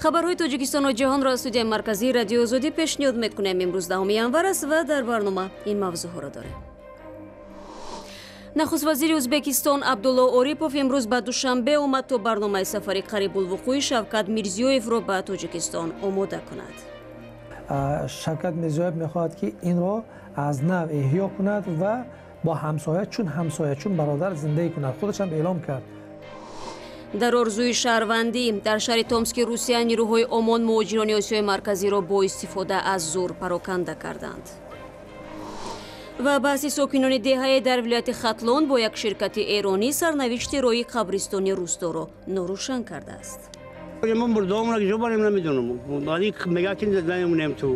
Хабарҳои Тоҷикистону ҷаҳонро аз студияи марказии Радиои Озодӣ пешниҳод мекунем. Имрӯз 10 январ аст ва дар барнома ин мавзӯъҳоро дорем. Нахуст вазири Ӯзбекистон Абдулло Орипов имрӯз ба Душанбе омад, то барномаи сафари қарибулвуқӯи Шавкат Мирзиёевро ба Тоҷикистон омода кунад. Шавкат Мирзиёев мехоҳад, ки инро аз нав эҳё кунад ва бо ҳамсоя, чун ҳамсоя, чун бародар зиндагӣ кунад. Худаш ҳам эълом кард. Дар орзуи шаҳрвандӣ: дар шаҳри Томски Русия нирӯҳои ОМОН муҳоҷирони Осиёи Марказиро бо истифода аз зӯр пароканда карданд. Ва баъзи сокинони деҳае дар вилояти Хатлон бо як ширкати эронӣ сарнавишти роҳи қабристони русторо норӯшан кардааст. Мо мурдоамона куҷо барем, намедонам. Мега ки намемонем, ту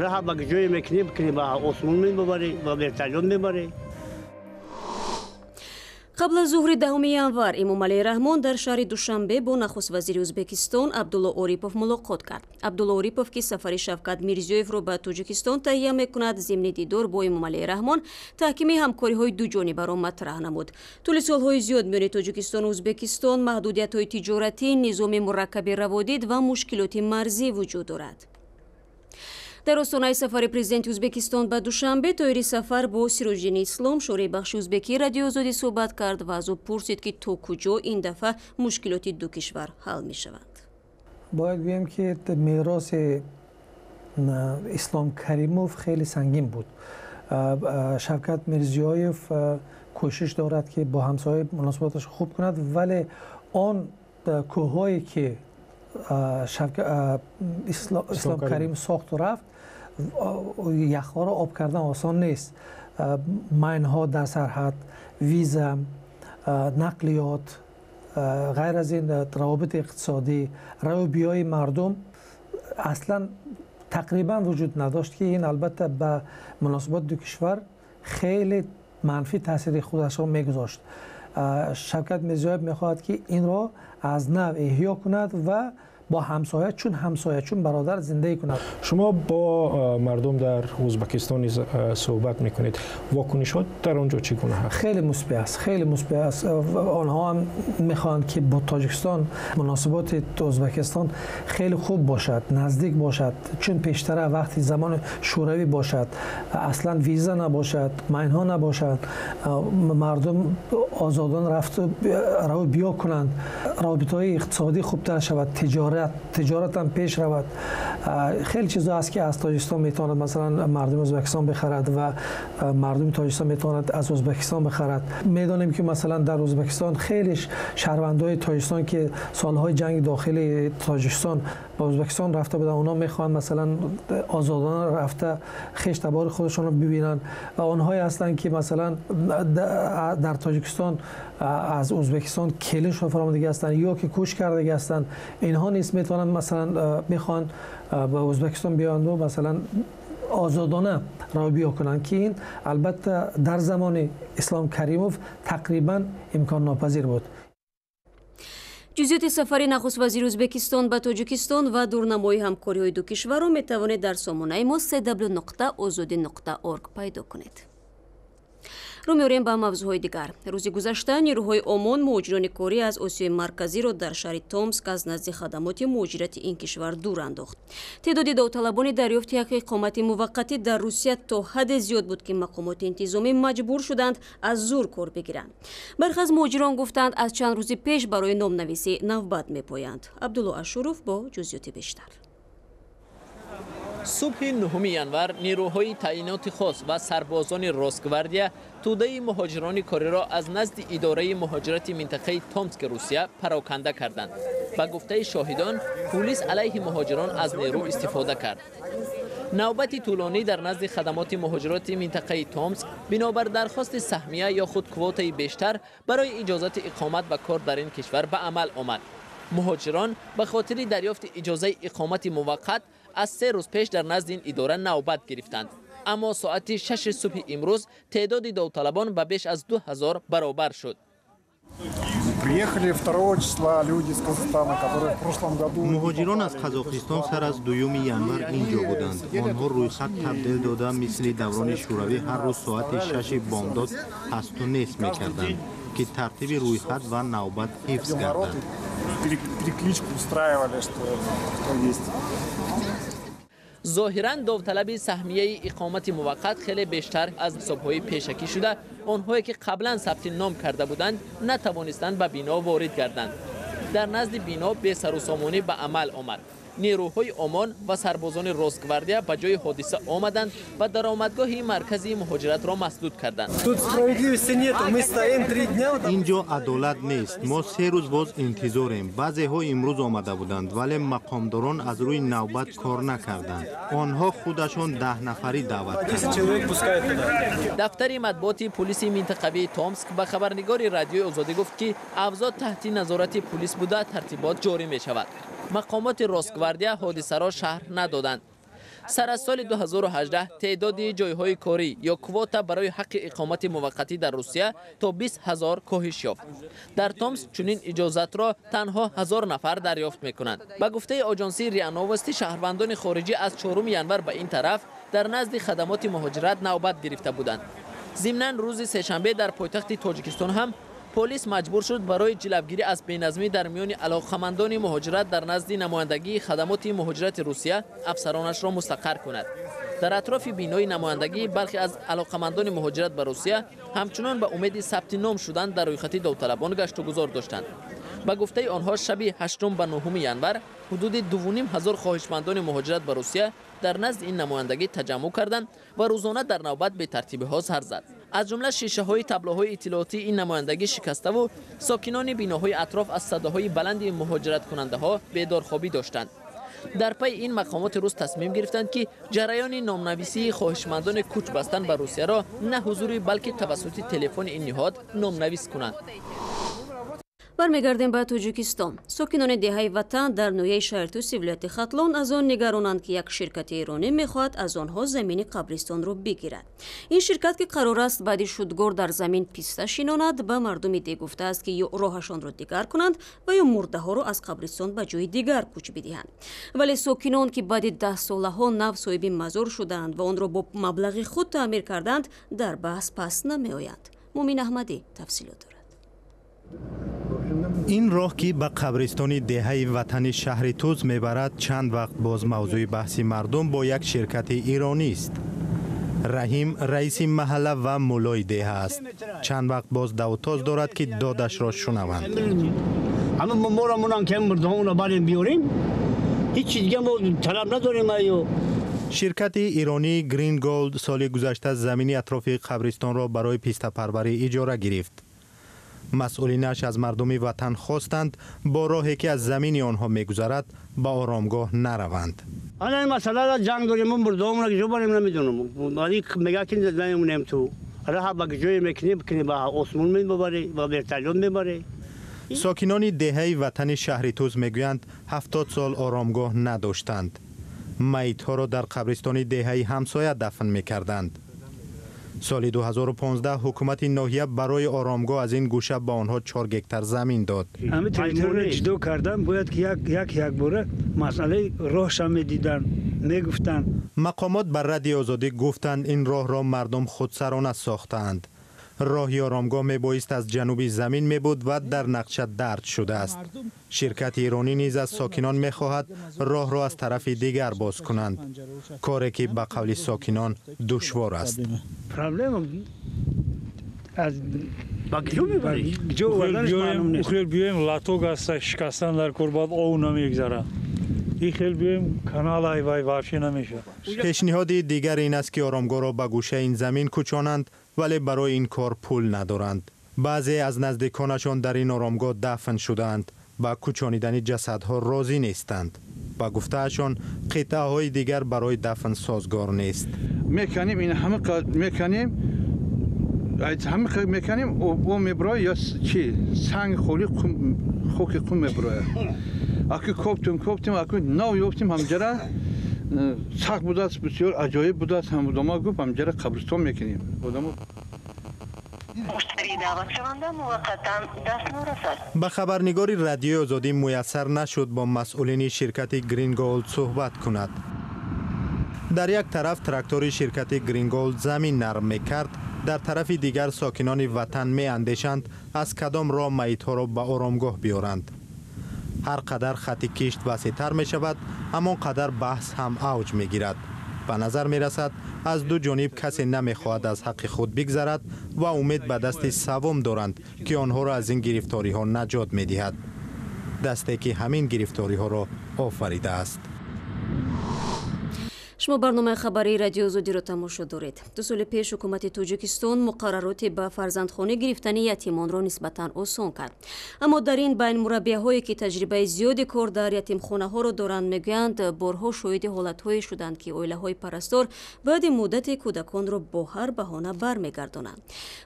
раҳа ба ҷое мекунӣ, бикунӣ, ба осмон мебарӣ, ба вертолёт мебарӣ. Қабл аз зуҳри 10 январ Эмомалӣ Раҳмон дар шаҳри Душанбе бо нахуствазири Ӯзбекистон Абдулло Орипов мулоқот кард. Абдулло Орипов, ки сафари Шавкат Мирзиёевро ба Тоҷикистон таҳия мекунад, зимни дидор бо Эмомалӣ Раҳмон таҳкими ҳамкориҳои дуҷонибаро матраҳ намуд. Тӯли солҳои зиёд миёни Тоҷикистону Ӯзбекистон маҳдудиятҳои тиҷоратӣ, низоми мураккаби раводид ва мушкилоти марзӣ вуҷуд дорад. Дар остонаи сафари президенти Ӯзбекистон ба Душанбе Тоҳири Сафар бо Сироҷиддини Ислом, шореҳи бахши узбекии Радиои Озодӣ, суҳбат кард ва аз ӯ пурсид, ки то куҷо ин дафъа мушкилоти ду кишвар ҳал мешаванд. Бояд гӯем, ки мероси Ислом Каримов хеле сангин буд. Шавкат Мирзиёев кӯшиш дорад, ки бо ҳамсоя муносибаташ хуб кунад, вале он кӯҳҳое ки Ислом Карим сохту рафт, яхҳоро об кардан осон нест. Майнҳо дар сарҳад, виза, нақлиёт, ғайр аз ин равобити иқтисодӣ, раву биёи мардум аслан тақрибан вуҷуд надошт, ки ин албатта ба муносибати ду кишвар хеле манфӣ таъсири худашро мегузошт. Шавкат Мирзиёев мехоҳад, ки инро аз нав эҳё кунад ва бо ҳамсоя, чун ҳамсоя, чун бародар зиндагӣ кунад. Шумо бо мардум дар Ӯзбекистон низ суҳбат мекунед. Вокунишҳо дар он ҷо чӣ гуна ҳаст? Хеле мусбӣ аст, хеле мусбӣ аст. Онҳо ҳам мехоҳанд, ки бо Тоҷикистон муносиботи Ӯзбекистон хеле хуб бошад, наздик бошад, чун пештара вақти замони Шӯравӣ бошад, аслан виза набошад, майнҳо набошад, мардум озодона рафту раву биё кунанд, робитаҳои иқтисодӣ хубтар шавад, тиҷоратам пеш равад. Хеле чизо ҳаст, ки аз Тоҷикистон метавонад масалан мардуми Ӯзбекистон бихарад ва мардуми Тоҷикистон метавонад аз Ӯзбекистон бихарад. Медонем, ки масалан дар Ӯзбекистон хеле шаҳрвандои Тоҷикистон, ки солҳои ҷанги дохили Тоҷикистон ба Ӯзбекистон рафта буданд, онҳо мехоҳанд масалан озодона рафта хеш табори худашонро бибинанд ва онҳое ҳастанд, ки масалан дар Тоҷикистон аз Ӯзбекистон келин шуда фаромадагӣ ҳастанд ё ки кӯч кардагӣ ҳастанд. Инҳо низ метавонанд, масалан мехоҳанд ба Ӯзбекистон биёянд, масалан озодона раву биё кунанд, ки ин албатта дар замони Ислом Каримов тақрибан имконнопазир буд. Ҷузъиёти сафари нахуствазири Ӯзбекистон ба Тоҷикистон ва дурнамои ҳамкориҳои ду кишварро метавонед дар сомонаи мо cw.ozodi.org пайдо кунед. Рӯ меорем ба мавзӯъҳои дигар. Рӯзи гузашта нирӯҳои ОМОН муҳоҷирони корӣ аз Осиёи Марказиро дар шаҳри Томск аз назди хадамоти муҳоҷирати ин кишвар дур андохт. Теъдоди довталабони дарёфти ҳаққи иқомати муваққатӣ дар Русия то ҳадде зиёд буд, ки мақомоти интизомӣ маҷбур шуданд аз зӯр кор бигиранд. Бархе аз муҳоҷирон гуфтанд, аз чанд рӯзи пеш барои номнависӣ навбат мепоянд. Абдулло Ашуров бо ҷузъиёти бештар. Субҳи 9 январ нирӯҳои таъиноти хос ва сарбозони Росгвардия тӯдаи муҳоҷирони кориро аз назди идораи муҳоҷирати минтақаи Томски Русия пароканда карданд. Ба гуфтаи шоҳидон, пулис алайҳи муҳоҷирон аз нерӯ истифода кард. Навбати тӯлонӣ дар назди хадамоти муҳоҷироти минтақаи Томск бинобар дархости саҳмия ё худ квотаи бештар барои иҷозати иқомат ва кор дар ин кишвар ба амал омад. Муҳоҷирон ба хотири дарёфти иҷозаи иқомати муваққат аз 3 рӯз пеш дар назди ин идора навбат гирифтанд, аммо соати 6 субҳи имрӯз теъдоди довталабон ба беш аз 2000 баробар шуд. Приехали 2 числа люди из Казахстана, которые в прошлом году. Муҳоҷирон аз Қазоқистон сар аз 2 январ ин ҷо буданд. Онҳо рӯйхат табдил дода, мисли даврони Шӯравӣ ҳар рӯз соати 6 бомдод ҳасту нест мекарданд, ки тартиби рӯйхат ва навбат ҳифз гардад. Перекличку устраивали, что кто есть. Зоҳиран довталаби саҳмияи иқомати муваққат хеле бештар аз ҳисобҳои пешакӣ шуда, онҳое ки қаблан сабти ном карда буданд, натавонистанд ба бино ворид гарданд. Дар назди бино бесарусомонӣ ба амал омад. Нерӯҳои ОМОН ва сарбозони Росгвардия ба ҷои ҳодиса омаданд ва даромадгоҳи маркази муҳоҷиратро масдуд карданд. Инҷо адолат нест. Мо 3 рӯз боз интизорем. Баъзеҳо имрӯз омада буданд, вале мақомдорон аз рӯи навбат кор накарданд. Онҳо худашон 10 нафарӣ даъват карданд. Дафтари матбуоти пулиси минтақавии Томск ба хабарнигори Радиои Озодӣ гуфт, ки авзоъ таҳти назорати пулис буда, тартибот ҷорӣ мешавад. Мақомоти Росгвардия ҳодисаро шарҳ надоданд. Сар аз соли 2018 теъдоди ҷойҳои корӣ ё квота барои ҳаққи иқомати муваққатӣ дар Русия то 20 ҳазор коҳиш ёфт. Дар Томск чунин иҷозатро танҳо 1000 нафар дарёфт мекунанд. Ба гуфтаи оҷонсии РИА Новости, шаҳрвандони хориҷӣ аз 4 январ ба ин тараф дар назди хадамоти муҳоҷират навбат гирифта буданд. Зимнан, рӯзи сешанбе дар пойтахти Тоҷикистон ҳам полис маҷбур шуд барои ҷилавгирӣ аз беназмӣ дар миёни алоқамандони муҳоҷират дар назди намояндагии хадамоти муҳоҷирати Русия афсаронашро мустақар кунад. Дар атрофи бинои намояндагӣ бархе аз алоқамандони муҳоҷират ба Русия ҳамчунон ба умеди сабти ном шудан дар рӯйхати довталабон гаштугузор доштанд. Ба гуфтаи онҳо, шаби 8 ба 9 январ ҳудуди 2500 хоҳишмандони муҳоҷират ба Русия дар назди ин намояндагӣ таҷаммӯъ карданд ва рӯзона дар навбат бетартибиҳо сар зад. Аз ҷумла шишаҳои таблоҳои иттилоотии ин намояндагӣ шикаставу сокинони биноҳои атроф аз садоҳои баланди муҳоҷираткунандаҳо бедорхобӣ доштанд. Дар пайи ин мақомоти рус тасмим гирифтанд, ки ҷараёни номнависии хоҳишмандони кӯч бастан ба Русияро на ҳузурӣ, балки тавассути телефони ин ниҳод номнавис кунанд. Бармегардем ба Тоҷикистон. Сокинони деҳаи Ватан дар ноҳияи Шаҳритӯси вилояти Хатлон аз он нигаронанд, ки як ширкати эронӣ мехоҳад аз онҳо замини қабристонро бигирад. Ин ширкат, ки қарор аст баъди шудгор дар замин писта шинонад, ба мардуми деҳ гуфтааст, ки ё роҳашонро дигар кунанд ва ё мурдаҳоро аз қабристон ба ҷои дигар кӯч бидиҳанд. Вале сокинон, ки баъди даҳсолаҳо нав соҳиби мазор шудаанд ва онро бо маблағи худ таъмир карданд, дар баҳс пас намеоянд. Мумин Аҳмадӣ тафсилот дорад. Ин роҳ, ки ба қабристони деҳаи Ватани шаҳри Тӯз мебарад, чанд вақт боз мавзӯи баҳси мардум бо як ширкати иронист. Раҳим раиси маҳалла ва муллои деҳа аст. Чанд вақт боз давутоз дорад, ки додашро шунаванд. Ҳама моро монан, ки мурдаҳоро барем, биёрем. Ҳеҷ чиз дига мо талаб надорем аю. Ширкати иронии Грин Голд соли гузашта замини атрофи қабристонро барои пистапарварӣ иҷора гирифт. Масъулинаш аз мардуми Ватан хостанд, бо роҳе ки аз замини онҳо мегузарад, ба оромгоҳ нараванд. Ана ин масъалара ҷанг дорем. Мо мурдаҳомона куҷо барем, намедонам. Вали мега, ки намемонем ту раҳа, ба куҷое мекунем, бикунем, ба осмон мебарӣ, ба вертолёт мебарӣ. Сокинони деҳаи Ватани шаҳри Тӯз мегӯянд, 70 сол оромгоҳ надоштанд. Маитҳоро дар қабристони деҳаи ҳамсоя дафн мекарданд. Соли 2015 ҳукумати ноҳия барои оромгоҳ аз ин гӯша ба онҳо 4 гектар замин дод. Ҳамин территорияро ҷудо кардан бояд, ки як якбора масъалаи роҳша медиданд, мегуфтанд. Мақомот ба Радиои Озодӣ гуфтанд, ин роҳро мардум худсарона сохтаанд. Роҳи оромгоҳ мебоист аз ҷануби замин мебуд ва дар нақша дарҷ шудааст. Ширкати иронӣ низ аз сокинон мехоҳад, роҳро аз тарафи дигар боз кунанд, коре ки ба қавли сокинон душвор аст. Проблема аз ҷо оварданаш маълум нест. Хел биёем, лоток аста, шикастан дар кор, баъд ов намегзарад. И хел биёем, канал ай вай вообще намешавад. Пешниҳоди дигар ин аст, ки оромгоҳро ба гӯшаи ин замин кӯчонанд, вале барои ин кор пул надоранд. Баъзе аз наздиконашон дар ин оромгоҳ дафн шудаанд, ба кӯчонидани ҷасадҳо розӣ нестанд. Ба гуфтаашон, қитъаҳои дигар барои дафн созгор нест. Меканем, ин ҳама меканем, ҳама меканем, о меброяд ё чи санг холи, хоки қум меброяд. Аки коптем, коптем, аки нав ёфтем, ҳамҷара сахт будааст, бисёр аҷоиб будааст. Ҳам одама гуфт, ҳамҷара қабристон мекунем одамо. Муштарии даъватшаванда муваққатан дастнорас аст. Ба хабарнигори Радиои Озодӣ муяссар нашуд бо масъулини ширкати Гринголд суҳбат кунад. Дар як тараф трактори ширкати Гринголд замин нарм мекард, дар тарафи дигар сокинони Ватан меандешанд, аз кадом роҳ маитҳоро ба оромгоҳ биёранд. Ҳар қадар хати кишт васеътар мешавад, ҳамон қадар баҳс ҳам авҷ мегирад. Ба назар мерасад, аз ду ҷониб касе намехоҳад аз ҳаққи худ бигзарад ва умед ба дасти саввум доранд, ки онҳоро аз ин гирифториҳо наҷот медиҳад. Дасте ки ҳамин гирифториҳоро офаридааст. Шумо барномаи хабарии Радиои Озодиро тамошо доред. 2 соли пеш ҳукумати Тоҷикистон муқаррароти ба фарзандхонӣ гирифтани ятимонро нисбатан осон кард. Аммо дар ин байн мураббияҳое, ки таҷрибаи зиёди кор дар ятимхонаҳоро доранд, мегӯянд, борҳо шоҳиди ҳолатҳое шуданд, ки оилаҳои парастор баъди муддате кӯдаконро бо ҳар баҳона бармегардонанд.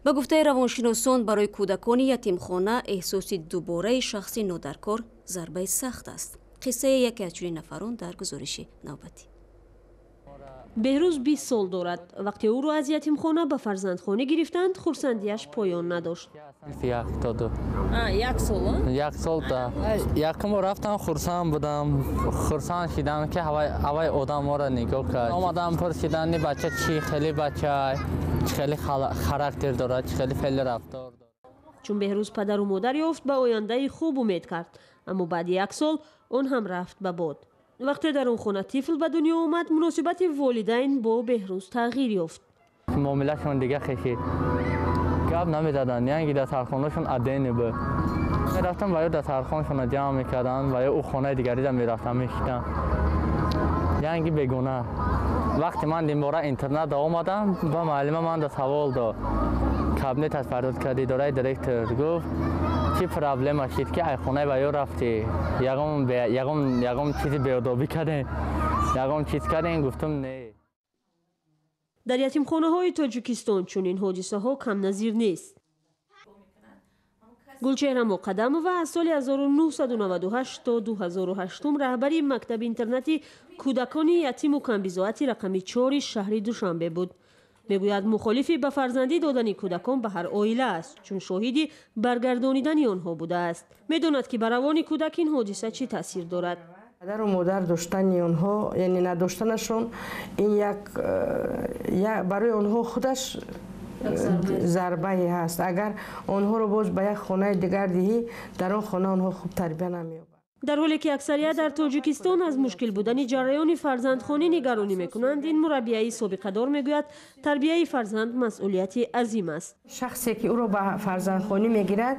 Ба гуфтаи равоншиносон, барои кӯдакони ятимхона эҳсоси дубораи шахси нодаркор зарбаи сахт аст. Қиссаи яке аз чунин нафарон дар гузориши навбатӣ. Беҳрӯз 20 сол дорад. Вақте ӯро аз ятимхона ба фарзандхонӣ гирифтанд, хурсандиаш поён надошт. Як сол? Як сол, да. Якум рафтам, хурсанд будам. Хурсанд шидам, ки ҳавай одам моро нигоҳ кард. Омадам, пурсиданд, ин бача чӣ хеле бача, чӣ хеле характер дорад, чӣ хеле феъли рафтор дорад. Чун Беҳрӯз падару модар ёфт, ба ояндаи хуб умед кард. Аммо баъди як сол он ҳам рафт ба бод. Вақте дар он хона тифл ба дунё омад, муносибати волидайн бо Беҳрӯз тағйир ёфт. Муомилашон дига хешид, гап намезаданд, янги дастархонашон адени буд. Мерафтам ва ё дастархоншонро ҷамъ мекарданд ва ё ӯ хонаи дигарида мерафтам, мешитам, янги бегуна. Вақте ман димбора интернат омадам, ба муаллима ман да савол дод, кабинет аз фардод кард идораи директор, гуфт, чӣ проблема шид, ки ай хонаи ба ё рафтӣ, ягон чизи беодобӣ кардем, ягон чиз кардем? Гуфтам, не. Дар ятимхонаҳои Тоҷикистон чунин ҳодисаҳо камназир нест. Гулчеҳра Муқаддамова аз соли 1998 то 2008 раҳбари мактаби интернати кӯдакони ятиму камбизоати рақами 4 шаҳри Душанбе буд. Мегӯяд, мухолифи ба фарзандӣ додани кӯдакон ба ҳар оила аст, чун шоҳиди баргардонидани онҳо будааст. Медонад, ки ба равони кӯдак ин ҳодиса чӣ таъсир дорад. Падару модар доштани онҳо, яъне надоштанашон, ин як барои онҳо худаш зарбае ҳаст. Агар онҳоро боз ба як хонаи дигар диҳӣ, дар он хона онҳо хуб тарбия намеёбанд. Дар ҳоле ки аксарият дар Тоҷикистон аз мушкил будани ҷараёни фарзандхонӣ нигаронӣ мекунанд, ин мураббияи собиқадор мегӯяд, тарбияи фарзанд масъулияти азим аст. Шахсе ки ӯро ба фарзандхонӣ мегирад,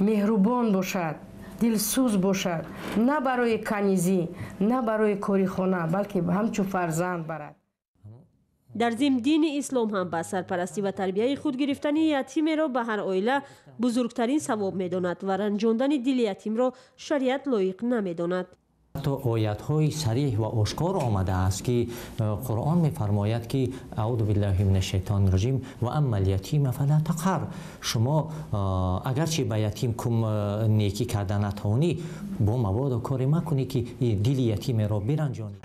меҳрубон бошад, дилсӯз бошад, на барои канизӣ, на барои кори хона, балки ҳамчун фарзанд барад. Дар зимн, дини ислом ҳам ба сарпарастӣ ва тарбияи худ гирифтани ятимеро ба ҳар оила бузургтарин савоб медонад ва ранҷондани дили ятимро шариат лоиқ намедонад. Ҳатто оятҳои сариҳ ва ошкор омадааст, ки Қуръон мефармояд, ки аъузу биллаҳи минаш шайтони раҷим, ва аммал ятима фала тақҳар. Шумо агарчи ба ятим некӣ карда натавонӣ, бо мабодо коре макунӣ, ки дили ятимеро биранҷонӣ.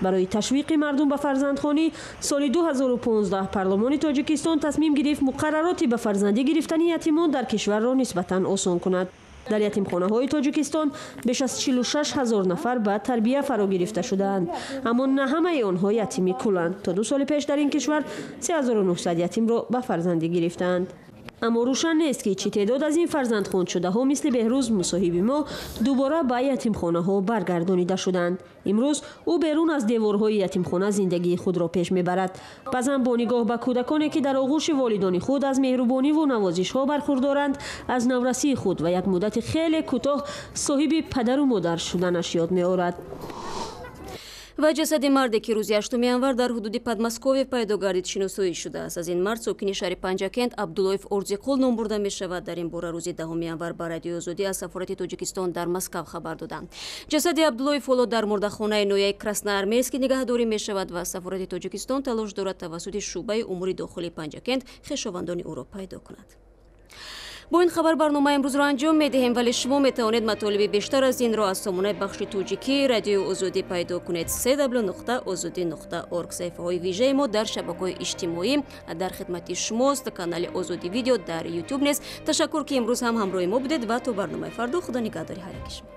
Барои ташвиқи мардум ба фарзандхонӣ соли 2015 парлумони Тоҷикистон тасмим гирифт муқаррароти ба фарзандӣ гирифтани ятимон дар кишварро нисбатан осон кунад. Дар ятимхонаҳои Тоҷикистон беш аз 46 ҳазор нафар ба тарбия фаро гирифта шудаанд, аммо на ҳамаи онҳо ятими куланд. То 2 соли пеш дар ин кишвар 3900 ятимро ба фарзандӣ гирифтаанд. Аммо рӯшан нест, ки чӣ теъдод аз ин фарзандхондшудаҳо мисли Беҳрӯз, мусоҳиби мо, дубора ба ятимхонаҳо баргардонида шуданд. Имрӯз ӯ берун аз деворҳои ятимхона зиндагии худро пеш мебарад. Баъзан бо нигоҳ ба кӯдаконе, ки дар оғӯши волидони худ аз меҳрубониву навозишҳо бархурдоранд, аз наврасии худ ва як муддати хеле кӯтоҳ соҳиби падару модар шуданаш ёд меорад. Ва ҷасади марде, ки рӯзи 8 январ дар ҳудуди Подмосковье пайдо гардид, шиносоӣ шудааст. Аз ин мард сокини шаҳри Панҷакент Абдуллоев Орзиқул ном бурда мешавад. Дар ин бора рӯзи 10 январ ба Радиои Озодӣ аз сафорати Тоҷикистон дар Москав хабар доданд. Ҷасади Абдуллоев ҳоло дар мурдахонаи ноҳияи Красноармейский нигаҳдорӣ мешавад ва сафорати Тоҷикистон талош дорад тавассути шӯъбаи умури дохилии Панҷакент хешовандони ӯро пайдо кунад. Бо ин хабар барномаи имрӯзро анҷом медиҳем, вале шумо метавонед матолиби бештар аз инро аз сомонаи бахши тоҷикии Радиои Озодӣ пайдо кунед: cw.ozodi.org. Саҳифаҳои вижаи мо дар шабакаҳои иҷтимоӣ дар хидмати шумост. Канали Озодӣ Видео дар Ютуб нест. Ташаккур, ки имрӯз ҳам ҳамроҳи мо будед, ва то барномаи фардо худо нигаҳдори ҳар яки шумо.